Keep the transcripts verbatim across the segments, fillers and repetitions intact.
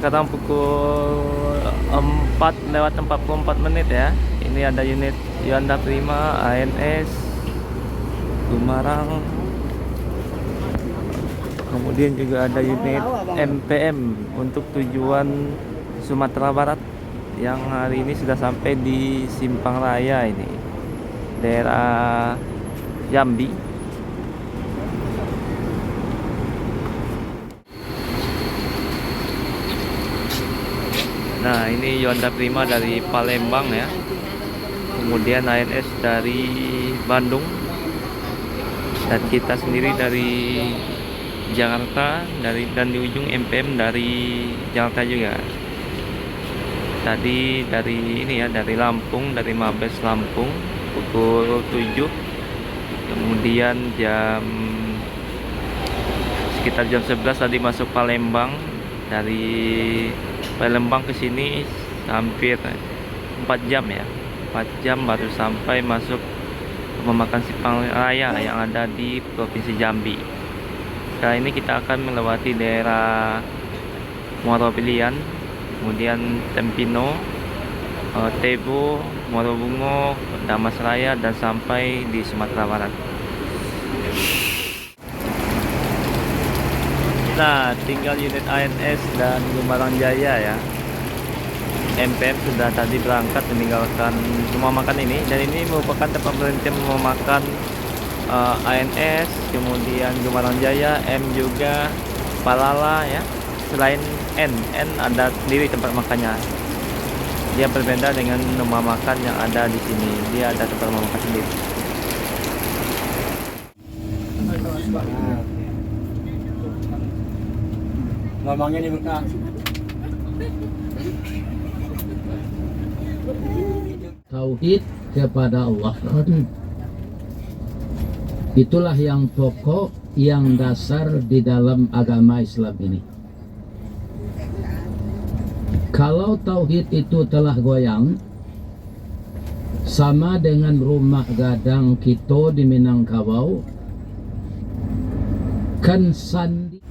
Sekarang pukul empat lewat empat puluh empat menit ya. Ini ada unit Hyundai Prima, A N S, Gumarang. Kemudian juga ada unit M P M untuk tujuan Sumatera Barat yang hari ini sudah sampai di Simpang Raya ini, daerah Jambi. Nah, ini Hyundai Prima dari Palembang ya. Kemudian A N S dari Bandung. Dan kita sendiri dari Jakarta, dari, dan di ujung M P M dari Jakarta juga. Tadi dari ini ya, dari Lampung, dari Mabes Lampung, pukul tujuh. Kemudian jam, sekitar jam sebelas tadi masuk Palembang. Dari Palembang ke sini hampir empat jam ya. Empat jam baru sampai masuk rumah makan Simpang Raya yang ada di Provinsi Jambi. Kali ini kita akan melewati daerah Muaro Belian, kemudian Tempino, eh, Tebo, Muaro Bungo, Dharmasraya, dan sampai di Sumatera Barat. Nah, tinggal unit A N S dan Gumarang Jaya ya. M P M sudah tadi berangkat meninggalkan rumah makan ini, dan ini merupakan tempat berhenti rumah makan, eh, A N S, kemudian Gumarang Jaya, M juga, Palala ya. Selain N, N ada sendiri tempat makannya. Dia berbeda dengan rumah makan yang ada di sini. Dia ada tempat rumah makan sendiri. Ngomongnya di muka. Tauhid kepada Allah. Itulah yang pokok, yang dasar di dalam agama Islam ini. Kalau tauhid itu telah goyang, sama dengan rumah gadang kito di Minangkabau, kan sandi-,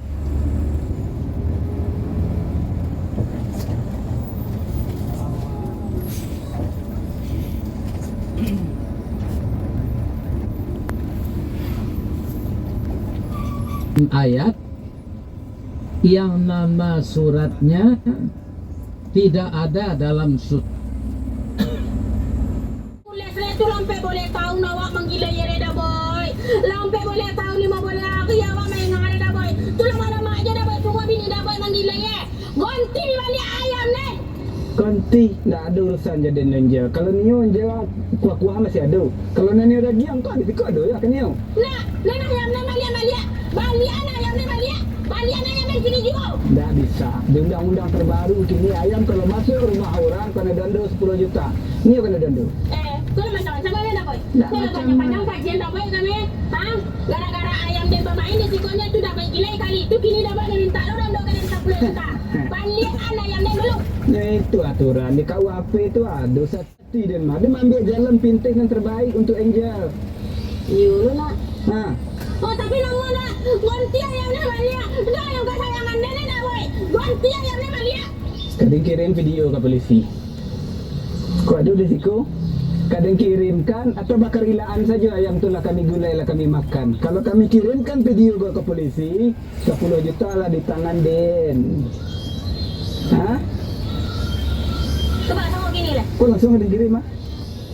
ayat yang nama suratnya tidak ada dalam su- Mulai tu lampek boleh tahu awak manggilai ye dah, boy. Lampek boleh tahu limo boleh hari awak main dengan dah, boy. Tu lama-lama aja dah, boy. Tunggu bini dah, boy, manggilai ye. Gonti baliak ayam ni. Gonti, ndak ado urusan jadi ninja. Kalau nio ninja kuah-kuah masih ado. Kalau nan nio dagiang tu, ado piko ado ya ka nio. Nah, nah, nah, ayam ni baliak, baliak. Baliak nah ayam ni baliak. Baliak nah ayam ni kini juo. Ndak bisa. Di undang-undang terbaru kini ayam kalau masuk rumah orang kena denda sepuluh juta. Nio kena denda. Eh, tu lah macam-macam lah dah, boy. Ndak macam panjang-panjang kajian dah, boy, kami. Ha? Gara-gara ayam den bamain di siko nyo tu dah baik gilai kali. Tu kini dah, boy, den minta lo denda ka den sapuluah juta. Baliak an ayam ni dulu. Nah, itu aturan di K U H P tu ado. Ti den mah, den maambiak jalan pintas nan terbaik untuk Angel. Iyo lo nak. Ha. Oh, tapi namo nak, gonti ayam ni baliak. Dah ayam kasayangan den ni nak, boy. Gonti ayam ni baliak. Ka den kirim video ka polisi. Kok ado di siko? Ka den kirimkan atau bakarilaan sajo ayam tu lah kami gulai, lah kami makan. Kalau kami kirimkan video ko ka polisi, Sapuluah juta lah di tangan den. Ha? Coba tengok gini lah. Kok langsung dikirim, ah?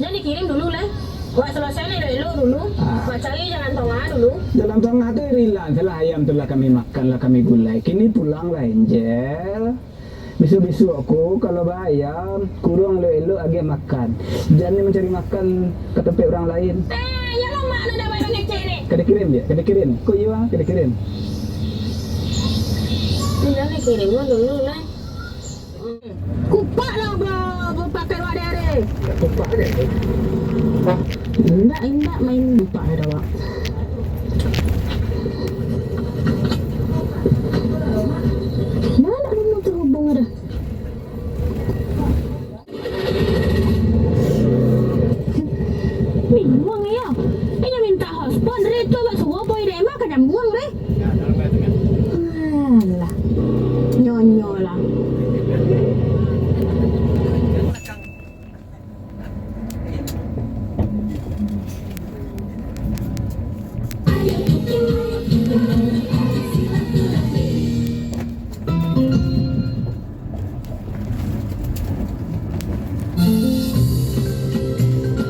Jan dikirim dulu lah. Buat selesai lah elok-elok dulu. Ah. Buat cari jalan tengah dulu. Jalan tengah tu rilan, salah ayam tu lah kami makan, lah kami gulai. Kini pulang lah, Angel. Bisuak-bisuak ko, kalau baayam, kuruang elok-elok, agiah makan. Jan ni mancari makan ka tampek urang lain. Eh, iyo lah, mak lu dah banyak ngecek ni. Ka dikirim, Diak? Ka dikirim? Ko iyo, ah, ka dikirim. Indak lah, kirim lah dulu lah. Kupak lah, bro, kupak keluar dari. Kupak aja. Indak, indak main kupak ada, Wak. Mana nak rumah terhubung ada? Bingung ya. Inyo minta hotspot, dari tu buat suruh boy dek mah ka nyambung deh. Alah. Nyonyo lah.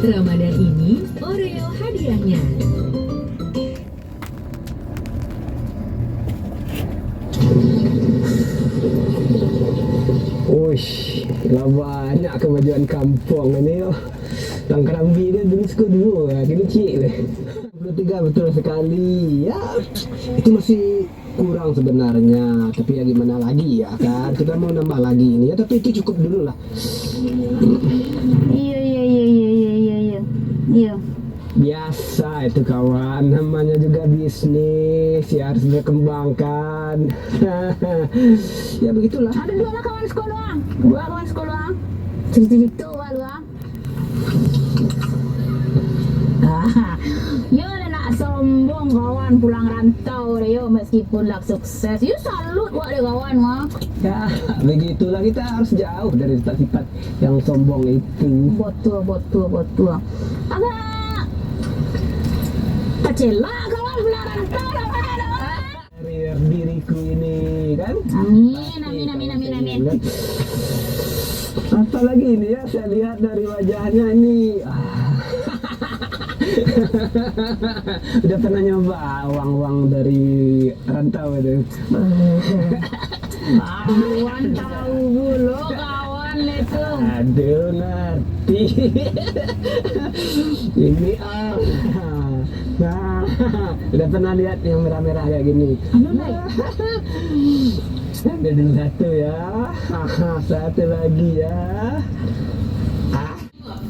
Ramadan ini, Oreo hadiahnya. Uish, lah banyak kemajuan kampung ini yo. Tang karambia dia dulu suko duo, kini ciek deh. Dua puluh tiga betul sekali. Ya, itu masih kurang sebenarnya, tapi ya gimana lagi ya kan, kita mau nambah lagi ini ya, tapi itu cukup dulu lah. Iya, iya, iya, iya, iya, iya, iya. Iya. Biasa itu kawan, namanya juga bisnis, ya harus berkembangkan. Ya begitulah. Ada dua lah kawan sekolah, dua kawan sekolah. Cerita-cerita lah lu ah. Yo lah nak sombong kawan, pulang rantau deh yo, meskipun lah sukses. Yo salut wak deh kawan wak. Ya, begitulah, kita harus jauh dari sifat-sifat yang sombong itu. Betul, betul, betul. Agak kecil lah kawan, pulang rantau lah kawan. Dari diriku ini kan. Amin, amin, amin, amin, amin. Apalagi ini ya, saya lihat dari wajahnya ini. Ah. Udah pernah nyoba uang-uang dari rantau itu? Kawan tahu pulo kawan itu. Aduh, ngerti. Ini ah. Nah, udah pernah lihat yang merah-merah kayak gini? Anu, Nay. Ambil dulu satu ya. Satu lagi ya. Ah.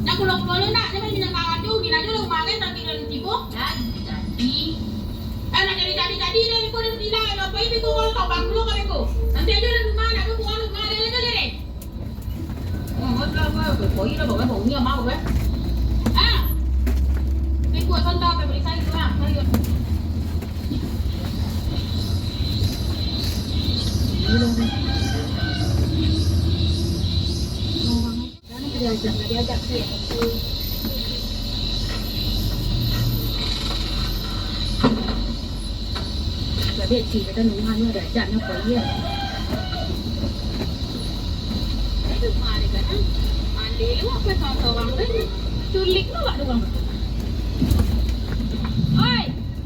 Nak kulo-kulo nak, jangan minyak kawan tu, minyak dulu kemarin tapi dalam tibo. Jadi, jadi. Eh, nak jadi, jadi, jadi, dari kau dah bilang, apa ini kau kalau tau bang dulu kau beko. Nanti aja dalam rumah, nak dulu rumah, rumah, dia, dia, dia, dia. Jadi, cik, kata nunggu anu ada ajak nak pergi ya. Itu mari kan? Mandi lu apa sorang-sorang tu? Culik lu wak urang. Oi,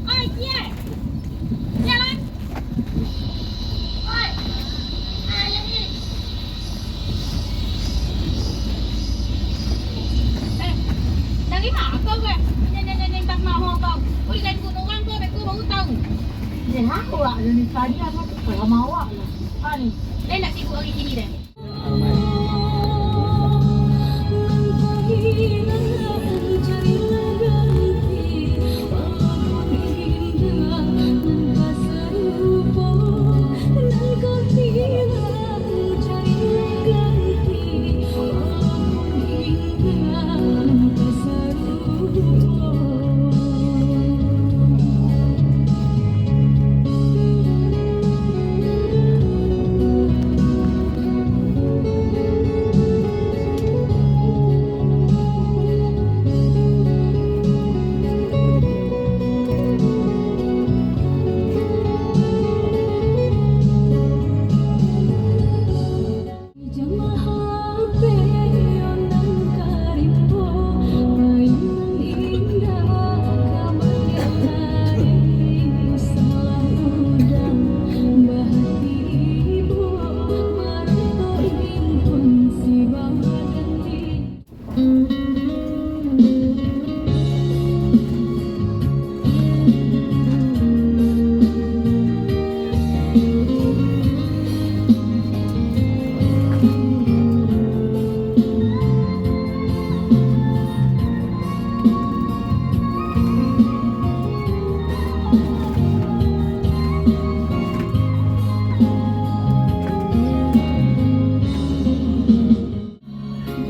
oi, kie. Jalan. Oi. Ayo ni. Eh, dari ma kau, eh? Neng, neng, neng, neng, tak maho kau. Kau di dalam gunung kau, beko baru tahu. Eh, aku lah dari tadi aku tak lama awak lah. Ah, ni. Eh, nak sibuk hari kini dah.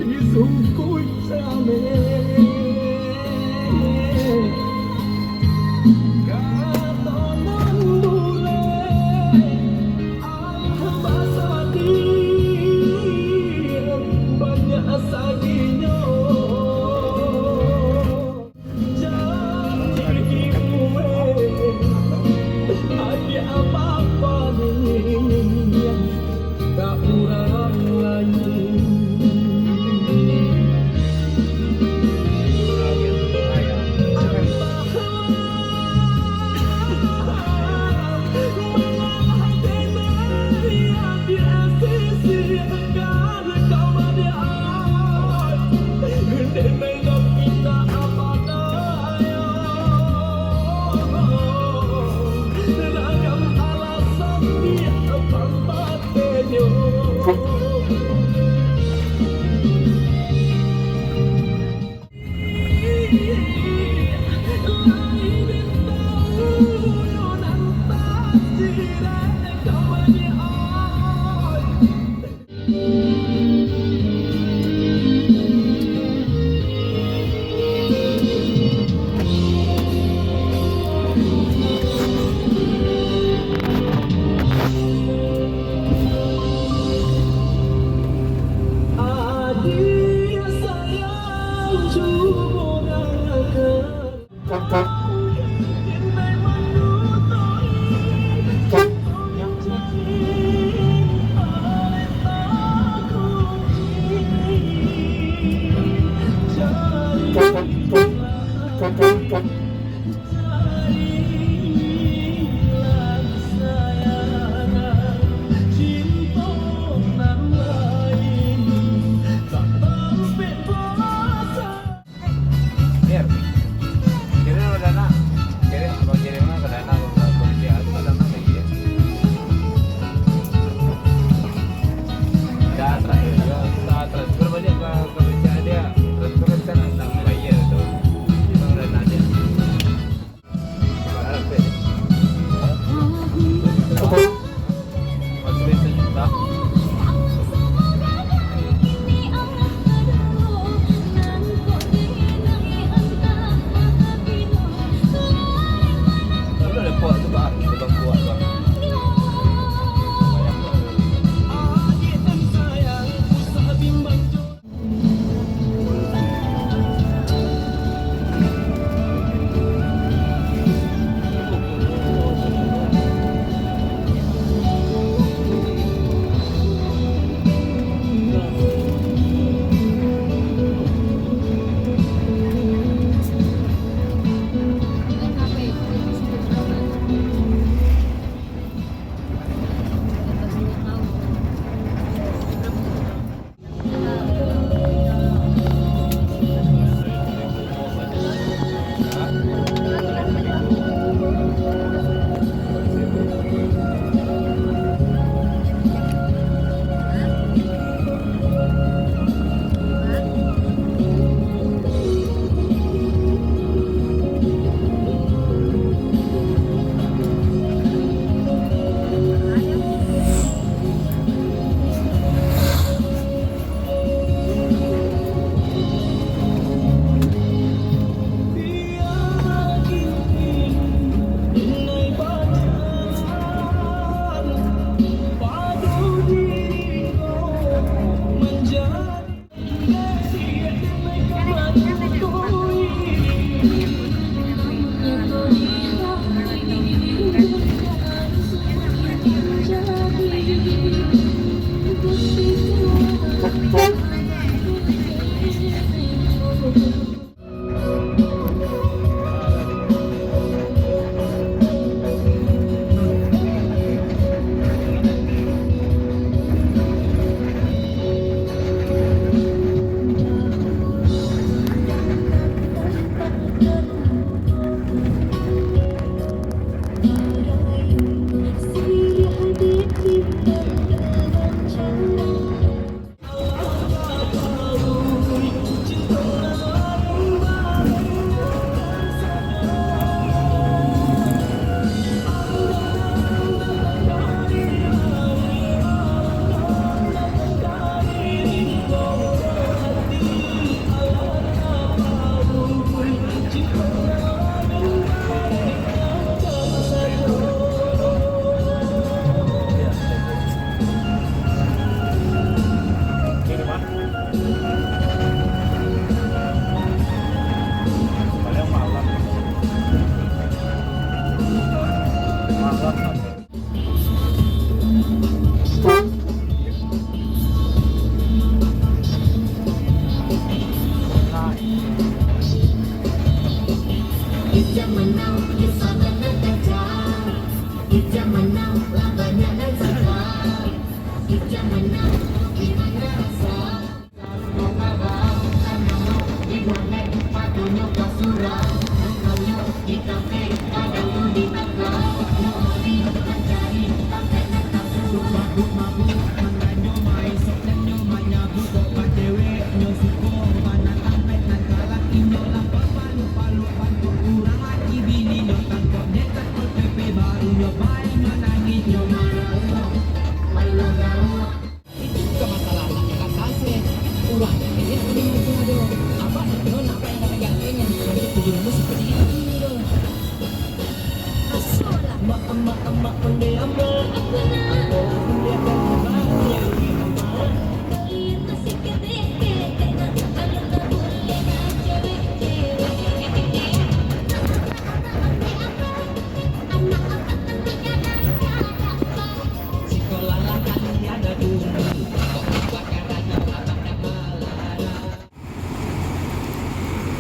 Disungkut rameh, katonan bulek, alah basakian banyak sadinyo. Mir, kirim lah dana. Kirim, abang kirim lah ke dana, ke, ke B C A tu, ke dana lagi ya. Dah transfer juga, dah transfer balik ke, ke B C A dia. Transfer kan bisa nang, nang bayar tu. Itu dana dia.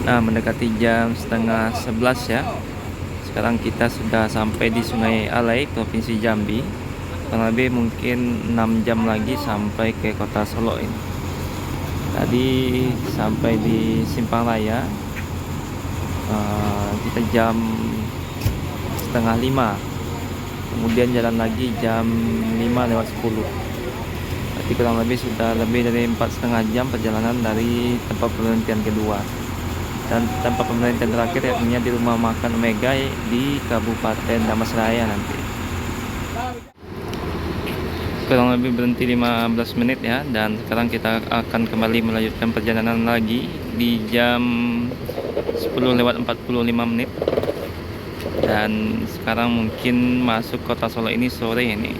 Nah, mendekati jam setengah sebelas ya. Sekarang kita sudah sampai di Sungai Alai, Provinsi Jambi. Kurang lebih mungkin enam jam lagi sampai ke kota Solok ini. Tadi sampai di Simpang Raya, eh, kita jam setengah lima. Kemudian jalan lagi jam lima lewat sepuluh. Berarti kurang lebih sudah lebih dari empat setengah jam perjalanan dari tempat pemberhentian kedua. Dan tempat pemberhentian terakhir yakni di rumah makan Omega di Kabupaten Dharmasraya nanti. Kurang lebih berhenti lima belas menit ya, dan sekarang kita akan kembali melanjutkan perjalanan lagi di jam sepuluh lewat empat puluh lima menit. Dan sekarang mungkin masuk kota Solok ini sore ini.